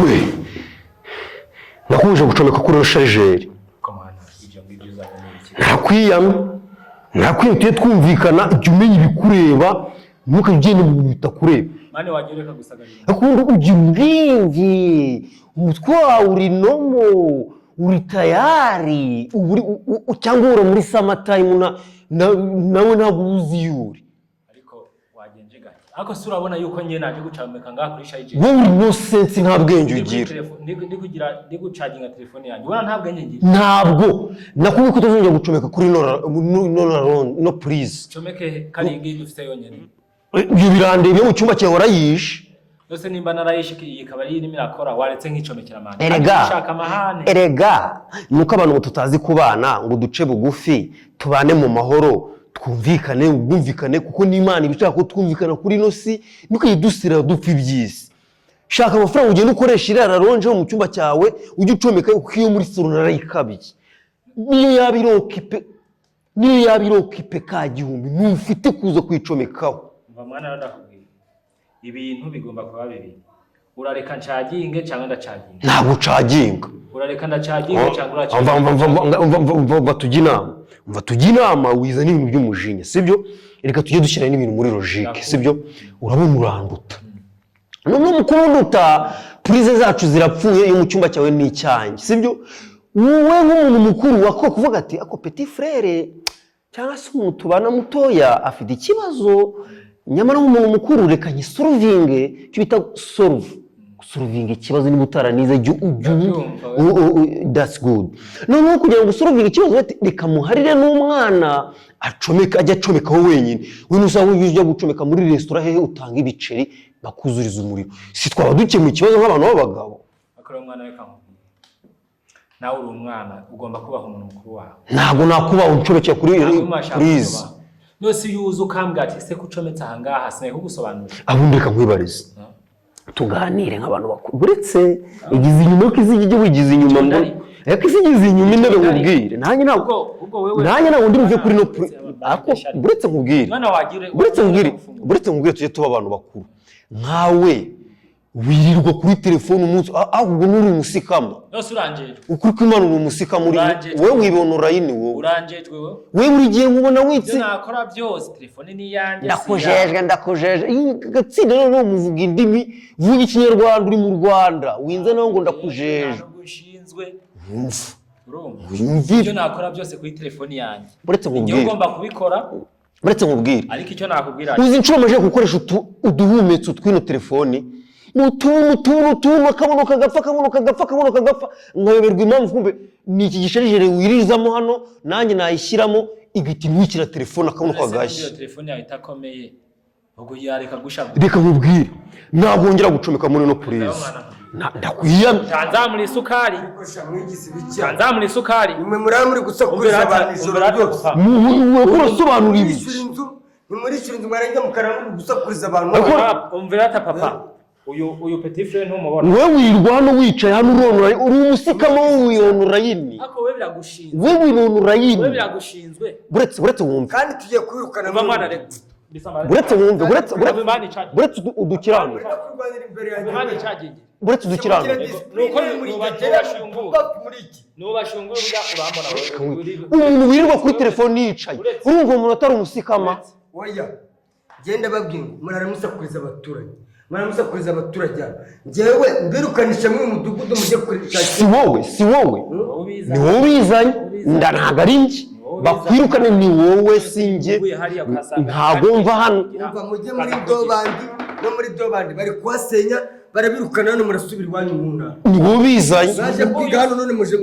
We nakubuje gucomeka kuri chargeur. Ko mwana, ibyo ngibyo uzaba ni iki? Ntakwiyamye, ntakwiyamye. Tujye twumvikana, jya umenya ibikureba, ntukajye ugenda mu bintu bitakureba. Man, wajya ureka gusagarira. Akunda ugira ubwenge, umutwe wawe uri nomo, uri tayari, uba uri cyangwa uhora muri summertime, nawe ntabwo uba uzi iyo uri. Ariko wagenje gake, ariko si urabona yuko njye naje gucomeka ngaha kuri chargeur? Wowe uri no sense, nta bwenge ugira. Ndi kugira, ndi gucaginga telefone yanjye, ubona nta bwenge ngira? Ntabwo nakubwiye ko utazongera gucomeka kuri no prise? Comeke he, kari iyi ngiyi dufite yonyine? Ibyo birandeba, iyo mu cyumba cyawe warayishe. Yose nimba narayishe, iyi ikaba ari irimo irakora, waretse nkicomekera, man? Erega ushaka amahane. Erega nuko abantu tutazi kubana ngo duce bugufi, tubane mu mahoro, twumvikane, ubwumvikane, kuko n'Imana iba ishaka ko twumvikana kuri ino si. Ntukajye dusira dupfa iby'isi. Shaka amafaranga ugenda ukoresha iriya rallonge yo mu cyumba cyawe, ujye ucomeka, kuko iyo muri salon narayikabiye. Niyo yaba iri occupé, niyo yaba iri occupé ka gihumbi, ntufite kuza kuyicomekaho. Umva mwana, rero ndakubwira, ibintu bigomba kuba bibiri: urareka ncaginge cyangwa ndacaginga? Ntabwo ucaginga. Urareka ndacaginge cyangwa Umva, uracaginga? Umva, umva, umva, umva, umva, umva, tujye inama, umva, tujye inama. Wiza n'ibintu by'umujinya, sibyo? Reka tujye dushyira n'ibintu muri logique, sibyo? Urabona uranduta, noneho mu kubunduta prise zacu zirapfuye, iyo mu cyumba cyawe ni icyanjye, sibyo? Wowe nk'umuntu mukuru wako kuvuga ati ako petit frère cyangwa se umuntu tubana mutoya afite ikibazo, nyamara nk'umuntu mukuru reka nyisolvinge, icyo bita solve, gusolvinga ikibazo. Niba utaranize, jya ujya Ndabyumva, we. That's good. Noneho kugira ngo usolvinge ikibazo, ati, reka muharire n'umwana acomeka, ajya acomekaho wenyine. We nusanga ujya gucomeka muri resitora hehe, utanga ibiceri bakuzuriza umuriro. Si twaba dukemuye ikibazo nk'abantu b'abagabo? Akorera umwana, reka nkubwire, nawe uri umwana, ugomba kubaha umuntu mukuru wawe. Ntabwo nakubaha uncomekera kuri Ntabwo mwashaka prise. kubaha. Nose iyo uza ukambwira ati ese ko ucometse aha ngaha, sinari kugusobanurira? Abundi reka nkwibarize, tuganire nk'abantu bakuru. Uretse igize inyuma ko izijya ijya wigize inyuma ngo ariko isigize inyuma intebe, nkubwire nanjye ntabwo Ubwo wewe nanjye ntabwo ndi buve kuri no ako. Uretse nkubwire, Mwana wagira uretse nkubwire, uretse nkubwire, tujye tuba abantu bakuru. Nkawe wirirwa kuri telefone umunsi, ahubwo n'uri umusikama. Nose urangejwe? Ukuri kw'Imana, uri umusikama, uri Urangejwe. wowe wibona urayini wowe. Urangejwe wowe. Wowe buri gihe nkubona Ibyo witse. nakora byose, telefone ni iyanjye, si iyawe. Ndakujeje, ndakujeje. Iyi gatsinda noneho muvuga indimi, vuga Ikinyarwanda, uri mu Rwanda, winze nawe ngo ndakujeje. Ntabwo ushinzwe. Wumva. Urumva? Wumvire. Ibyo nakora byose kuri telefone yanjye, Uretse igihe nkubwire, ugomba kubikora. uretse nkubwire. Ariko icyo nakubwira, Uzi inshuro amaze gukoresha uduhumetso tw'ino telefoni? Ni utuntu, utuntu, utuntu, akabuno kagapfa, akabuno kagapfa, akabuno kagapfa, nkayoberwa impamvu. Kumbe ni iki gishargeur wirizamo hano, nanjye nayishyiramo igahita intwikira telefone, akabuno Ese niba kagashya. iyo telefone yawe itakomeye, ubwo yareka gusha. Reka nkubwire, ntabwo wongera gucomeka muri no prise. Ndakwiyamye. Tanzamura isukari. Gukoresha mwigize ibiki? Tanzamura isukari. Nimwe muraba muri gusakuriza abantu ijoro ryose. Urasobanura ibi? Murishyura inzu, ntimurishyura inzu, mwarangiza mukarara muri gusakuriza abantu. Umvira ata papa, uyu petit frère ntumubona? Wowe wirirwa hano wicaye hano uronora, uri umusikamo, wowe wironora yini. Ariko wowe biragushinzwe. Wowe wironora Wowe yini. biragushinzwe. Buretse wumve. Kandi tugiye kwirukana. Umva mwana, reka Buretse wumve, buretse udukiranure. Kurwanira imbere yanjye. Imana icaginge. Buretse udukiranure. Nuko muri nubashungura. muri iki Nubashungura urya urambona wowe. Umuntu wirirwa kuri telefone yicaye, urumva umuntu atari umusikama? Oya, genda babwira ngo murara musakuriza abaturage, murara musakuriza abaturage hano. Njyewe mbirukanisha muri uyu mudugudu, mujye kurishakira. Si wowe, si wowe, Wowe ni wowe ubizanye. Nda ntabwo ari njye. Bakwirukane ni wowe, si njye. Uvuye hariya ukahasanga- Ntabwo mva hano. Umva, mujye muri dobandi, no muri dobandi bari kuhasenya, barabirukana hano, murasubira iwanyu mu ntara. Ni wowe ubizanye. Mwaje kwiga hano, none muje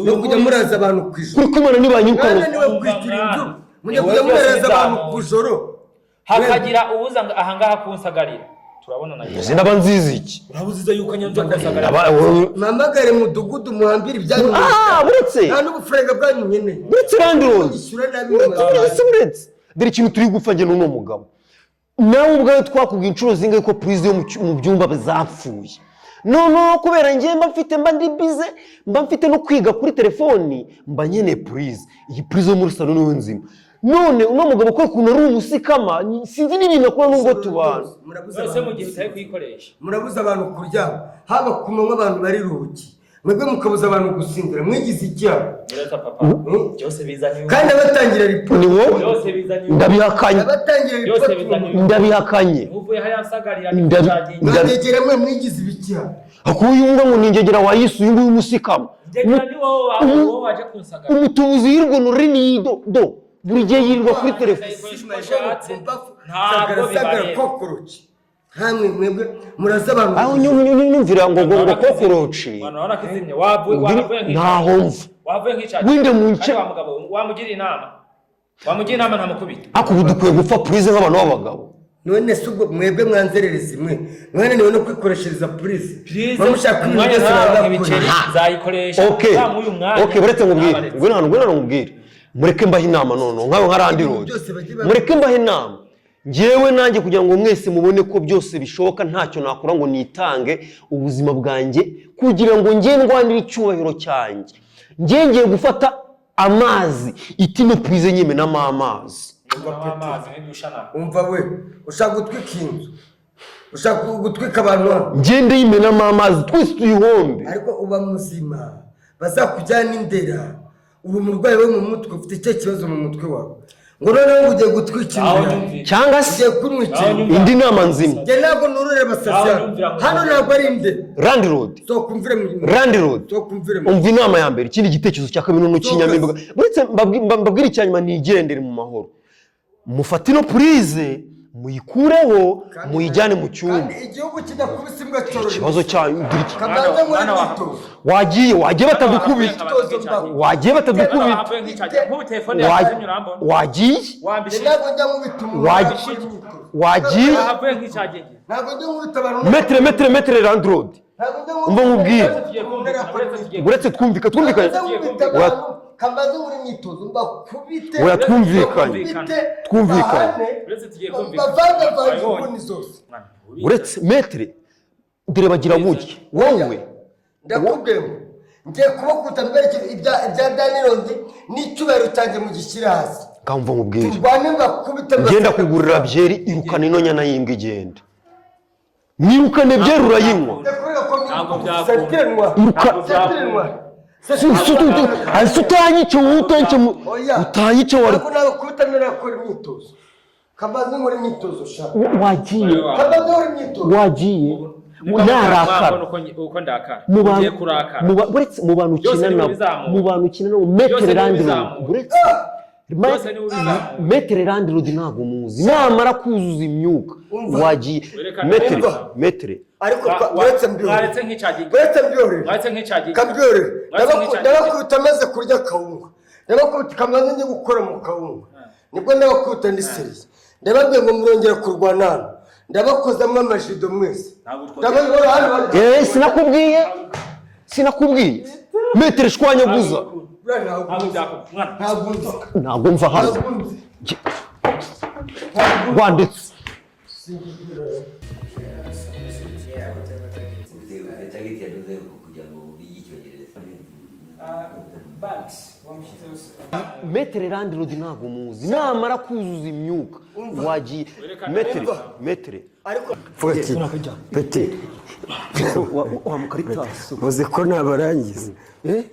no kujya muraza abantu ku ijoro. Kuri kw'Imana, nibanyirukana. Mwana niwe kwishyura inzu, mujye kujya muraza abantu ku ijoro. Hakagira uwuza ngo ahangaha kunsagarira, turabona na Izi ndaba nziza iki? Urabuziza yuko nyanza kunsagarira. Mpamagare mudugudu, muhambire ibyanyu. Ah, buretse. Nta n'ubufaranga bwanyu nkeneye. Buretse, landlord. Ishyura nabi. Buretse, buretse, buretse. Dore ikintu turi gupfa njye n'uno mugabo. Nawe ubwawe twakubwiye inshuro zingahe ko prise yo mu byumba zapfuye? Noneho kubera njye mba mfite, mba ndi busy, mba mfite no kwiga kuri telefoni, mba nkeneye prise. Iyi prise yo muri salon niyo nzima. None uno mugabo ko ukuntu ari umusikama, sinzi n'ibintu akora nubwo tubana. Murabuza None se mu abantu gihe utari kuyikoresha? Murabuza abantu kuryama, haba ku manywa abantu bariruhukiye, mwebwe mukabuza abantu gusinzira. Mwigize icyaha. Nyirata papa, byose bizanye Kandi abatangira ripoti Ni wowe. Byose bizanye Ndabihakanye. Abatangira Byose ripoti bizanye. Ndabihakanye. Uvuye hariya nsagarira ni Mwegera mwe mwigize ibicyaha. Akuyu ngo ningegera wayisu, uyu nguyu umusikama. Ngegera ni wowe, wowe waje kunsagarira. Umutubuzi yirirwa nuriniyi do buri gihe yirirwa kuri telefone. Ntabwo Sagara bibareba. kokoroki nkamwe mwebwe muraza abantu. Aho nyumvira ngo kokoroci. Urabona ko izimye, wavuye wavuye nk'icyayi. Ntaho mva. Wavuye nk'icyayi. Winde mu nce. Kandi wa mugabo wamugira inama, wamugira inama ntamukubita. Ariko ubu dukwiye gupfa purize nk'abantu b'abagabo. None se ubwo mwebwe mwanzererezi mwe mwananiwe no kwikoreshereza purize? Purize, Mushaka ibintu umwanya byose ntaronka bagakora. ibiceri nzayikoresha. Okay. Nzamuha uyu mwanya. Okay, buretse nkubwire. Nabaretse. Ngwino hano, ngwino hano nkubwire. Mureke mbahe inama noneho nkawe nka randi Ibintu road. byose bajye Mureke mbahe inama njyewe nanjye, kugira ngo mwese mubone ko byose bishoboka. Ntacyo nakora ngo nitange ubuzima bwanjye kugira ngo njye ndwanire icyubahiro cyanjye. Njye ngiye gufata amazi itino purize nyimenamo amazi. Umva amazi nk'idushana. Umva we, ushaka gutwika inzu, ushaka gutwika abantu hano. Ngende yimenamo amazi twese tuyihombe. Ariko uba muzima, bazakujyana indera. Uri umurwayi wo mu mutwe, ufite icyo kibazo mu mutwe wawe, ngo noneho ngo ugiye gutwika Aho inzu yawe. nyumvira. Cyangwa se Ugiye kunwikira. Aho nyumvira. Indi nama nzima. Njye ntabwo nurure basasya. Aho nyumvira ngo- Hano ntabwo ari inde. Randi road. Sokumvire mu Randi road. Sokumvire mu Umva inama ya mbere. Ikindi gitekerezo cya kabiri noneho kinyamibwa, uretse mbabwire icya nyuma nigendere mu mahoro. Mufate ino purize muyikureho, muyijyane mu cyumba. Kandi igihugu kidakubise imbwa cyorora. Ikibazo cyanyu dore iki. Kabanza nkore Mwana wa- imyitozo. Wagiye batagukubita, wagiye batagukubita. Wavuye nk'icyayi. Nk'ubu telefone yazimye urambona. Wagiye. Njye Wambishije. ntabwo njya nkubita umuntu Wagiye. urakora imyitozo. Wagiye. Wavuye nk'icyayi. Ntabwo njya nkubita abantu. Metere, metere, metere randi road. Ntabwo njya Umva nkubwire. Tugiye kumvikana, uretse tugiye Uretse twumvikanye. Kabanza nkubita abantu, kabanza nkore imyitozo mbakubite. Oya, twumvikanye. Mbakubite, Twumvikanye. bahane, Uretse tugiye kumvikana. bavangavange Wabibonye. inguni zose. Mwana, ubizi. Uretse metere, dore bagira gutya wowe. Ndakubwiye ngo ngiye kubakuta mberekere ibya danirondi n'icyubahiro cyanjye mugishyire hasi. Ngamva nkubwire. Turwane mbakubite. Ngenda kugurira byeri, irukana ino nyana y'imbwa igende. Mwirukane byeri urayinywa. Ndakubwira ko Ntabwo byakunda. Sentirenwa. Iruka. Sentirenwa. Si utanyice wowe, utanyice Oya. utanyice wari. Ntabwo nabakubita ntarakora imyitozo. Kabanza nkore imyitozo sha. Wagiye. Kabanza nkore imyitozo. Wagiye Niba narakara. mwabona uko ndakara. Mu bantu Ugiye kurakara. uretse mu bantu Byose ukina niwe nabo, bizamura. mu bantu ukina nabo, Byose metere niwe randi road. bizamura. Uretse Byose niwe bizamura. Metere randi road ntabwo muzi namara kuzuza imyuka. Umva. Wagiye. Werekana. Metere. Umva. Metere. Ariko uretse mbihorere. Mwaretse nk'icyayi. Uretse mbihorere. Mwaretse nk'icyayi. Kabyore. Mwaretse nk'icyayi. Ndabakubita maze kurya kawunga. Ndabakubita kamanza njye gukora mu kawunga. Nibwo ndabakubita ndi seriye. Ndababwiye ngo murongera kurwana hano. Ndabakozamo amajido mwese. Ntabwo twongera. Ndababwira hano bari. Sinakubwiye, sinakubwiye metere shwanyaguza. Buriya ntabwo Ntabwo nzi. byakunda. Mwana. Ntabwo nzi. Ntabwo mva hano. Ntabwo nzi. Wanditse. Target yaduze kugira ngo bige icyongereza. Metere randi road ntabwo muzi namara kuzuza imyuka. Wagiye metere, metere. Ariko Peti. Peti. Wa mukaritasi. Uzi ko nabarangiza. Eh.